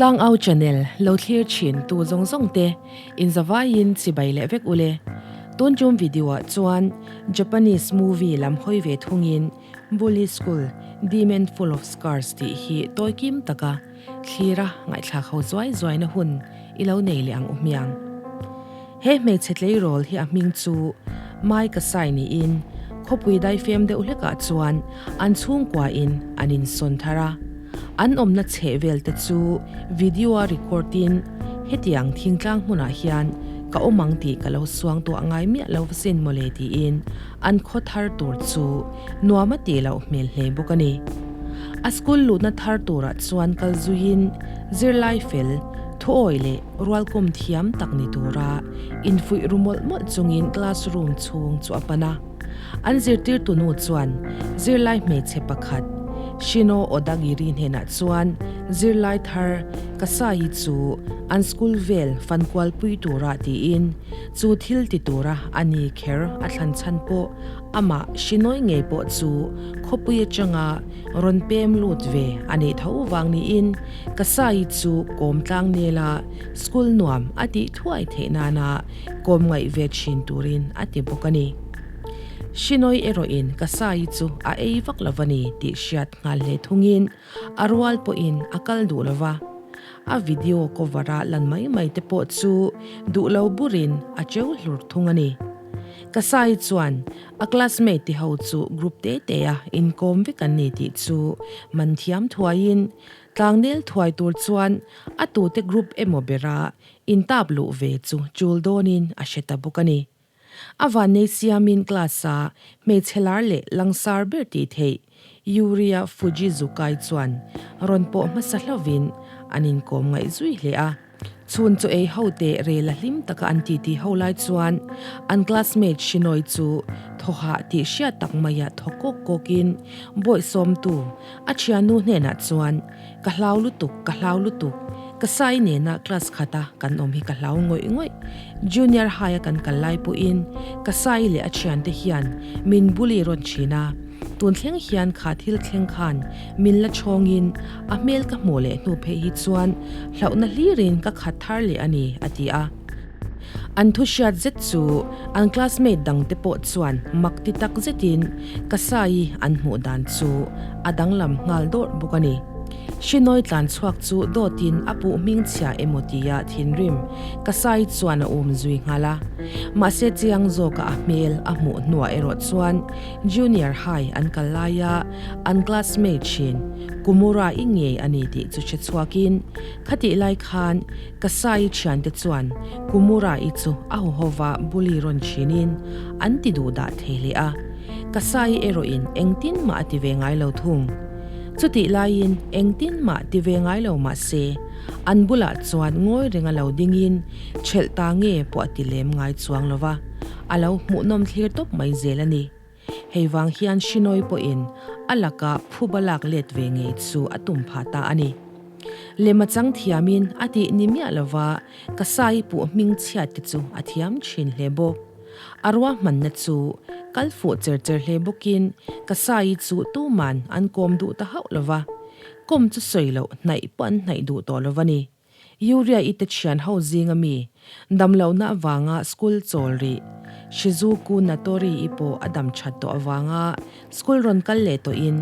Tlangau channel lo thlir thin tu zawng zawng te in zavaiin chibai leh vek ule. Tun tum video ah chuan Japanese movie lam hawi ve thungin Bully School, Demon Full of Scars tih hi tawi kim taka thlira ngaihthlak ho zuai zuaina hun i lo nei leh ang u hmiang. He hmeichhe tleirawl hi a hming chu Mai Kasai niin khawpui daifem deuh hlekah chuan an chhungkuain an insawn thar a. An awmna chheh vel te chu video a record in hetiang thingtlang hmunah hian ka awm ang tih ka lo suang tuah ngai miah lo va sin mawle tiin an khaw thar tur chu nuam a tih loh hmel hle bawk a ni. A school luhna thar turah chuan kal zuiin zirlai fel, thuawi leh rualkawm thiam tak ni tura infuih ru mawlh mawlh chungin classroom chhung chu a pan a. An zirtirtu nu chuan zirlai hmeichhe pakhat Shino Odagiri hnenah chuan zirlai thar Kasai chu an school vel fankualpui tura tiin chu thil ti tura a ni kher a thlan chhan pawh amah Shinoi ngei pawh chu khawpui atanga rawn pem lut ve a nih tho vang niin Kasai chu kawm tlang nela school nuam a tih thuai theih nana kawm ngaih ve thin turin a ti bawk a ni. Shinoi erawhin Kasai chu a ei vak lo va ni tih hriat nghal hle thungin a rual pawhin a kal duh lo va. A video cover a lan mai mai te pawh chu duh lo burin a cheu hlur thung a ni. Kasai chuan a classmate te ho chu group te te a inkawm vek an ni tih chu man thiam thuaiin tlangnel thuai tur chuan a tute group emaw bera intap luh ve chu chul dawnin a hre ta bawk a ni. A vannei siamin class-a hmeichhe lar leh langsar ber tih theih Yuria Fujizukai chuan rawn pawh hmasa hlovin an inkawm ngaih zui hle a. Chhun chaw ei ho teh rel a hlim taka an titi ho lai chuan an classmate Shinoi chu thawhah tih hriat tak maia thaw kawk kawkin bawihsawmtu a thiannu hnenah chuan Ka hlau lutuk, ka hlau lutuk. Ka sai nena class khata kan awm hi ka hlau ngawih ngawih. Junior high a kan kal lai pawhin ka sai leh a thiante hian min bully rawn thin a. Tun thleng hian kha thil thleng khan min la chhawngin a hmel ka hmuh leh hnu phei hi chuan hlauhna hlirin ka khat thar leh a ni, a ti a. An thu hriat zet chu an classmate dangte pawh chuan mak ti tak zetin Kasai an hmuh dan chu a danglam nghal dawrh bawk a ni. Hri nawi tlan chhuak chu dawtin a puh hming chhia emaw tia thinrim Kasai chuan a um zui nghal a. Mahse chiang zawka a hmel a hmuh hnuah erawh chuan Junior High an kal laia an classmate thin Kumura i ngei a ni tih chu hre chhuakin khatih lai khan Kasai thiante chuan Kumura-i chu a huhova bully rawn thinin an ti duh dah thei hle a, Kasai erawhin engtin mah a ti ve ngai lo thung. Chutih laiin engtin mah ti ve ngai lo mah se, an bulah chuan ngawi renga lo dingin ṭhelh ta nge pawh a ti lem ngai chuang lo va, a lo hmuhnawm thlir tawp mai zel a ni. Hei vang hian Shinoy pawhin a laka phuba lak let ve ngei chu a tum phah ta a ni. Lema chang thiamin a tih ni miah lova ka sai puh hming chhiat te chu a thiam thin hle bawk. A ruahmanna chu kal fuh cher cher hle bawkin ka sai chu tuman an kawm duh ta hauh lova, kawm chu sawi loh hnaih pawh an hnaih duh tawh lova ni. Uria i te thian ho zinga mi damlohna avanga school chawl rih Shizuku Natori i pawh a dam that tawh avanga school rawn kal leh tawhin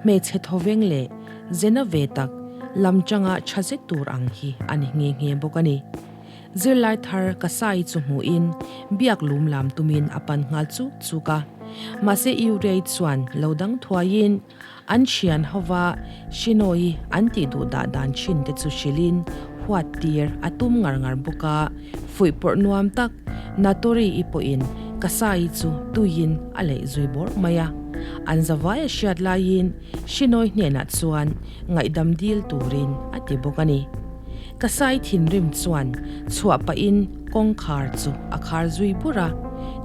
hmeichhe thawveng leh zena ve tak lam changa tha zet tur ang hi a ni nghe nghe bawk a ni. Zirlai thar Kasai chu hmuhin biak lum lam tumin a pan nghal chuk chuk a, mahse Uria i chuan lo dang thuaiin An thian hova Shinoyi an tih duh dah dan thin te chu hrilhin huat tir a tum ngar ngar bawk a, fuihpawrh nuam tak Natori-i pawhin Kasai chu tuiin a leih zui bawrh mai a. An zavai a hriat laiin Shinoi hnenah chuan ngaihdam dil turin a ti bawk a ni. Kasai thinrim chuan chhuah pahin kawngkhar chu a khar zui bur a,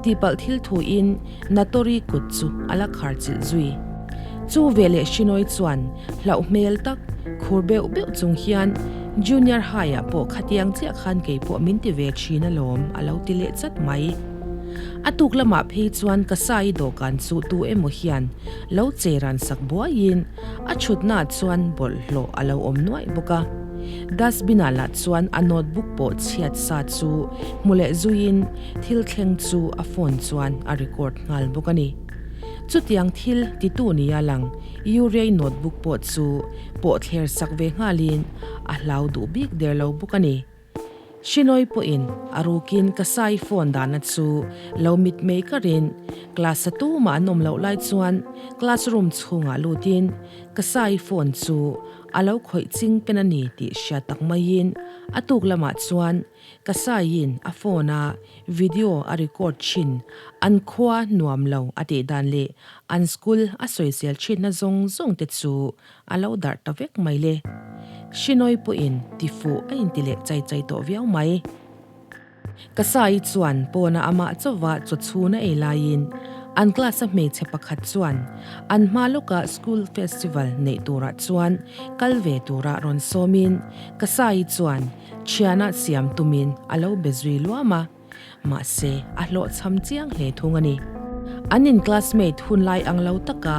tihpalh thil thuin Natori kut chu a la khar chilh zui. Chu veleh Shinoi chuan hlauh hmel tak, khur beuh beuh chung hian Junior High-ah pawh khatiang chiah khan kei pawh min ti ve thin alawm a lo ti leh chat mai. A tuk lamah phei chuan Kasai dawhkan chu tu emaw hian lo che ran sak buaiin a chhutnaah chuan bawlhhlawh a lo awm nuaih bawk a. Dustbin ah lah chuan a notebook pawh chhiat sa chu hmu leh zuiin thil thleng chu a phone chuan a record nghal bawk a ni. Chutiang thil titu nia lang Yurei notebook pawh chu pawh thler sak ve nghalin a hlau duh bik der lo bawk a ni. Shinoy pawhin a rukin Kasai phone dahna chu lo mitmei karin class a tumah an awm loh lai chuan classroom chhungah lutin Kasai phone chu a lo khawih ching pen a ni tih hriat tak maiin a tuk lamah chuan Kasaiin a phone a video a record thin an khua nuam lo a tih dan leh an school a sawisel thinna zawng zawng te chu A lo darh ta vek mai le. Shinoy pawhin tifuh a inti leh chai chai tawh viau mai. Kasai chuan pawna amah chauva chaw chhun a ei laiin an class a hmeichhe pakhat chuan an hma lawka school festival neih turah chuan kal ve tura rawn sawmin Kasai chuan thiana siam tumin a lo be zui luam a. Mahse, a hlawhchham chiang hle thung a ni. An in classmate hun lai ang lo taka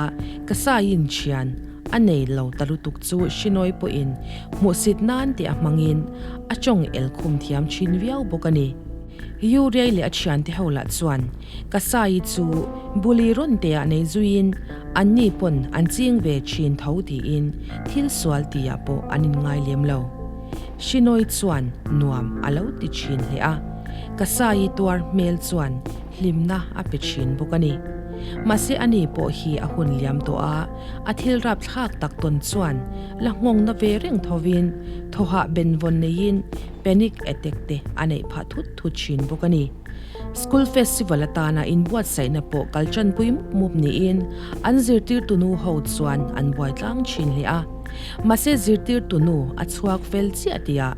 Kasaiin thian a nei lo ta lutuk chu Shinoy pawhin hmuhsit nan tih a hmangin a tawng el khum thiam thin viau bawk a ni. Yuriai leh a thiante ho lah chuan Kasai chu bully rawn teah nei zuiin anni pawn an ching ve thin tho tiin thil sual tihah pawh an inngai lem lo. Shinoy chuan nuam a lo ti thin hle a, Kasai tuar hmel chuan hlimna a pe thin bawk a ni. Mahse ani pawh hi a hun liam tawh a, a thil rapthlak tak tawn chuan la nghawngna ve reng thovin thawhah benvawn neiin panic attack te a neih phah thut thut thin bawk a ni. School festival atana inbuatsaihna pawh kal tanpui mup mup niin an zirtirtu nu ho chuan an buai tlang thin hle a. Mahse zirtirtu nu a chhuak fel chiah tihah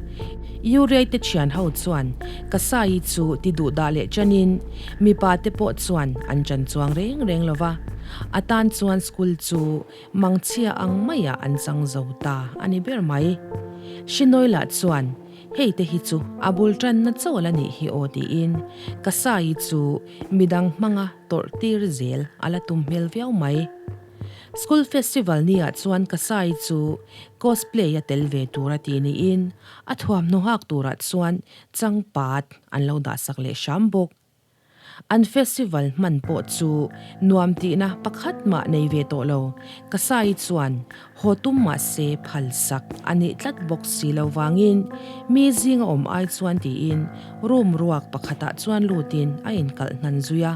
Yurei te thian ho chuan Kasai chu ti duh dah leh chanin mipa te pawh chuan an chan chuang reng reng lo va, a tan chuan school chu mangchhia ang maiah an chang zo ta a ni ber mai. Shinoy lah chuan Hei te hi chu a bul tanna chawl a nih hi aw tiin Kasai chu midang hmanga tawrh tir zel a la tum hmel viau mai. School festival ni ah chuan Kasai chu cosplay a tel ve tur a ti niin a thuamhnaw hak turah chuan changpat an lo dahsak leh hram bawk. An festival hman pawh chu nuam tihna pakhat mah nei ve tawh lo. Kasai chuan haw tum mah se phal sak a nih tlat bawk si lo vangin mi zinga awm ai chuan tiin room ruak pakhatah chuan lutin a inkalh hnan zui a.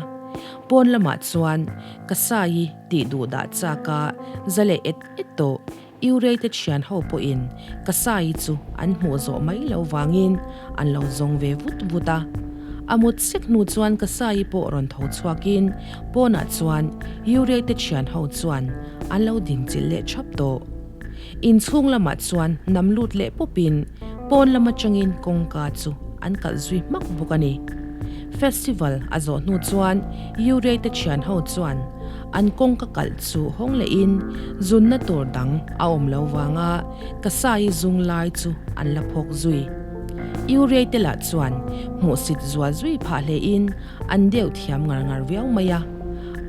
Pawn lamah chuan Kasai tih duh dah chak a za leh et et tawh. Iurei te thian ho pawhin Kasai chu an hmuh zawh mai lo vangin an lo zawng ve vut vut a. A mut sek hnu chuan Kasai pawh rawn tho chhuakin pawnah chuan Iurei te thian ho chuan an lo dingchilh leh thap tawh. Inchhung lamah chuan nam lut leh pawpin pawn lam atangin kawngka chu an kalh zui hmak bawk a ni. Festival a zawh hnu chuan Yurei te thian ho chuan an kawngka kalh chu hawng lehin zunna tur dang a awm lo vanga Kasai zung lai chu an la phawk zui. Yurei te lah chuan hmuhsit zual zui phah hlein an deuh thiam ngar ngar viau mai a.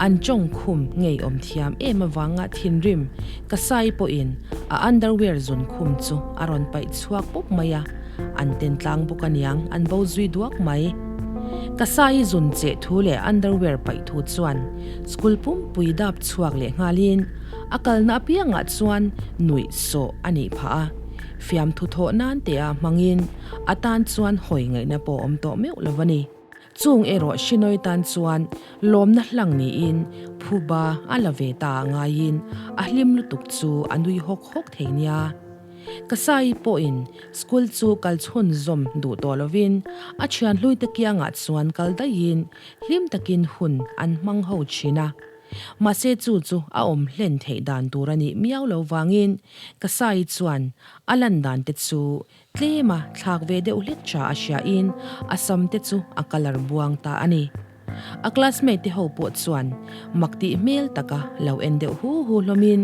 An tawng khum ngeiawm thiam em avanga thinrim Kasai pawhin a underwear zun khum chu a rawn paih chhuak pawp mai a, an ten tlang bawk aniang an bo zui duak mai. Kasai zun cheh thu leh underwear paih thu chuan school pumpui dap chhuak leh nghalin a kalna apiangah chuan nuih sawh a nih phah a, fiamthu thawh nan te ah hmangin a tan chuan hawi ngaihna pawh awm tawh meuh lo a ni. Chung erawh Shinoy tan chuan lawmna hlang niin phuba a la ve ta a ngaiin a hlim lutuk chu a nui hawk hawk thei nia. Kasai pawhin school chu kal chhunzawm duh tawh lovin a thian hluite kiangah chuan kal daihin hlim takin hun an hmang ho thin a. Mahse chu chu a awm hlen theih dan tur a nih miau lo vangin Kasai chuan a lan dan te chu Tlema thlak ve deuh hlek tha a hriain a sam te chu a colour buang ta a ni. A classmate te ho pawh chuan mak tih hmel taka lo en deuh hu hu hlawmin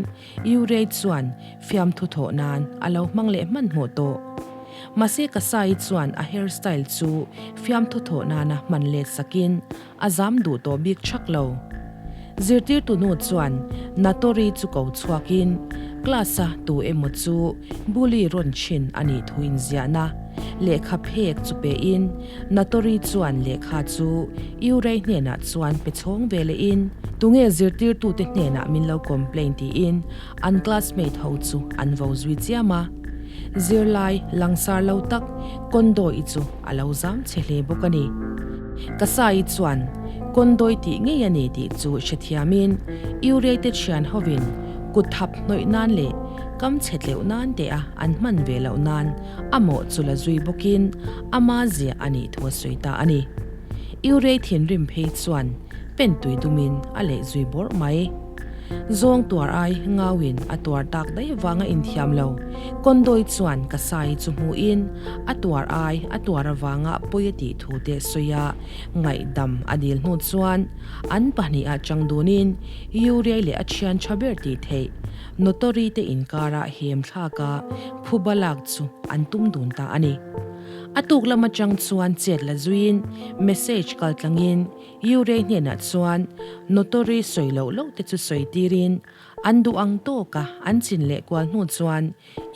Yurei chuan fiamthu thawh nan a lo hmang leh hmanhmawh tawh. Mahse Kasai chuan a hairstyle chu fiamthu thawh nana hman let sakin a zam duh tawh bik thak lo. Zirtirtu nu chuan Natori chu ko chhuakin. Class-a tu emaw chu bully rawn chhin a nih thu inziahna lehkha phek chu pein Natori chuan lehkha chu Yurei hnenah chuan pe chhawng ve lehin tunge zirtirtute hnenah min lo complain tiin an classmate ho chu an vo zui chiam a. Zirlai langsar lo tak Kondoi chu a lo zam che hle bawk a ni. Kasai chuan Kondoi tih ngei a ni tih chu hrethiamin Yurei te thian hovin kut thap hnawih nan leh kam chhe tleuh nan te a an hman ve loh nan a mawh chu la zui bawkin ama ziah a nih thu a sawi ta a ni. Yurei thinrim phei chuan pen tui dumin a leh zui bawrh mai. Zawng tuar ai ngauin a tuar tak daih vanga inthiam lo. Kondoi chuan ka sai chu hmuhin a tuar ai a tuar avanga pawi a tih thu te sawi a, ngaihdam a dil hnu chuan an pahniha chang dunin Yuriai leh a thian tha ber tih theih Notori te inkara hem thlaka phuba lak chu an tum dun ta a ni. A tuk lam atang chuan chet la zuiin message kal tlangin Yurei hnenah chuan Notori sawi loh loh te chu sawi tirin an duh ang tawka an chin leh kual hnu chuan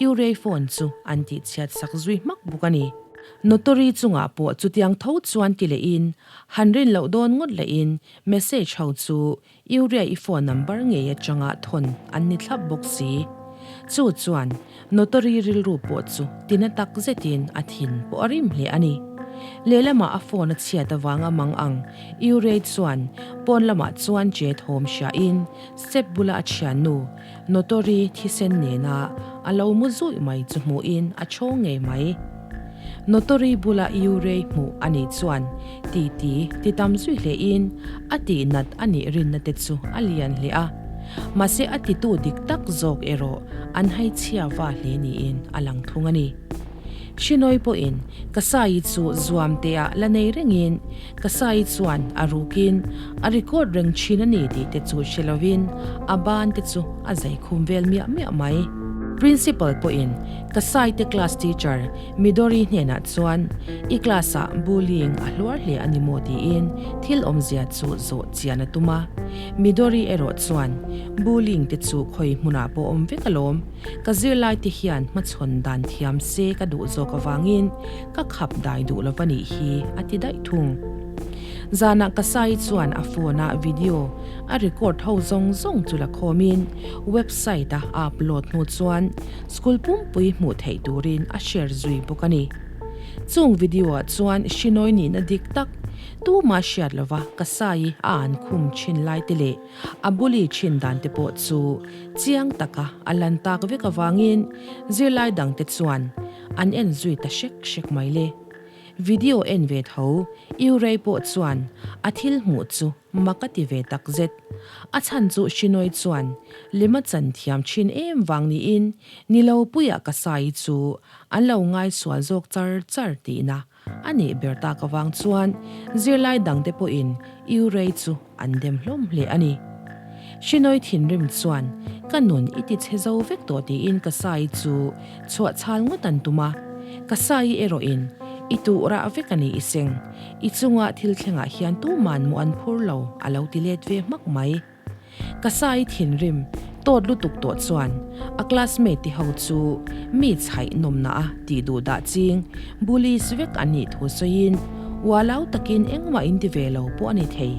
Yurei phone chu an tihchhiat sak zui hmak bawk a ni. Notori chungah pawh chutiang tho chuan ti lehin han rin loh dawn ngawt lehin message ho chu Yurei i phone number ngei atanga thawn an ni thlap bawk si. Chu chuan Notori rilru pawh chu tina tak zetin a thin pawh a rim hle a ni. Lehlamah a phone a chhiat avanga mang ang Yurei chuan pawn lamah chuan che thawm hriain step bula a thiannu Notori thisen nena a lo mu zuih mai chu hmuhin a chhawng ngei mai. Notori bula Yurei hmuh a nih chuan titi ti tam zui hlein a tihnat a nih rinna te chu a lian hle a. Mahse a titu dik tak zawk erawh an haichhia va hle niin a lang thung a ni. Hrinoi pawhin Kasai chu zuam teah la nei rengin Kasai chuan a rukin a record reng thin a ni tih te chu hre lovin a ban te chu a zai khum vel miah miah mai. Principal pawhin Kasai te class teacher Midori hnenah chuan I class ah bullying a hluar hle a ni maw tiin thil awmzia chu zawh chian a tum a. Midori erawh chuan bullying te chu khawi hmunah pawh awm vek alawm, ka zirlai te hian hmachhawn dan thiam se ka duh zawk avangin ka khap dai duh lo va nih hi a ti daih thung. Zanah Kasai chuan a phone ah video a record ho zawng zawng chu la khawmin website a a upload hnu chuan School pumpui hmuh theih turin a share zui bawk a ni. Chung video ah chuan Hrinoi nihna dik tak tuma hriat lova Kasai a an khum thin lai te leh a bully thin dan te pawh chu chiang taka a lan tak vek avangin zirlai dang te chuan an en zui ta hrek hrek mai le. Video en ve tho Yurei pawh chuan a thil hmuh chu Mak a ti ve tak zet. A chhan chu Hrinoi chuan lem a chan thiam thin em vang niin ni lo puia ka sai chu an lo ngai sual zawk char char tihna a nih ber tak avang chuan zirlai dangte pawhin Yurei chu an dem hlawm hle a ni. Hrinoi thinrim chuan ka nun i ti chhe zo vek tawh tiin ka sai chu chhuah chhal ngawt an tum a, ka sai erawhin i tuh rah vek a ni i seng. I chunga thil thlengah hian tuman maw an phur lo a lo ti let ve hmak mai. Ka sai thinrim tawt lutuk tawh chuan a classmate te ho chu mi chhaih nawmna a tih duh dah ching bullies vek an nih thu sawiin ualau takin engmah in ti ve lo pawh a ni thei.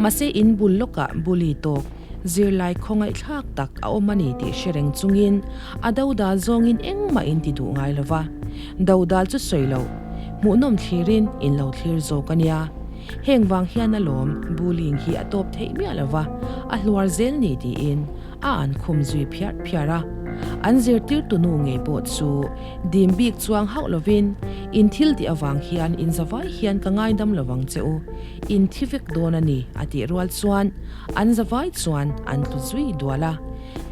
Mahse in bul lawkah bully tawk zirlai khawngaihthlak tak a awm a ni tih hre reng chungin a dodal zawngin engmah in ti duh ngai lova. Dodal chu sawi loh. Hmuhnawm thlirin in lo thlir zawk a nia. Heng vang hian alawm bullying hi a tawp theih miah lo va, a hluar zel ni tiin a an khum zui phiar phiar a. An zirtirtu nu ngei pawh chu dim bik chuang hauh lovin, In thil tih avang hian in zavai hian ka ngaidam lo vang che u, in thi vek dawn a ni a tih rual chuan an zavai chuan an tlu zui dual a.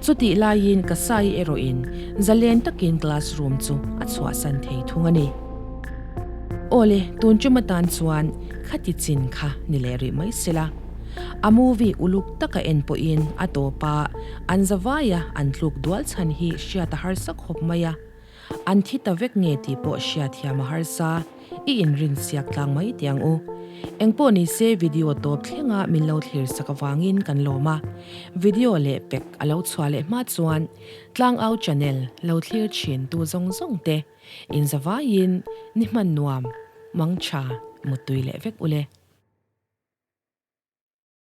Chutih laiin Kasai erawhin zalen takin classroom chu a chhuahsan thei thung a ni. Awle, tun ṭum atan chuan khati chin kha ni leh rih mai sela. A movie uluk taka en pawhin a tawpa an zavaia an tluk dual chhan hi hriat a harsa khawp mai a. An thi ta vek nge tih pawh hriatthiam a harsa, i inrin siak tlang mai teh ang u. Engpawh ni se video tawp thlenga min lo thlir sak avangin kan lawm a, video leh pek a lo chhuah leh hma chuan Tlangau channel lo thlir thin tu zawng zawng te inzavaiin ni hman nuam, mangtha, muttui leh vek ule.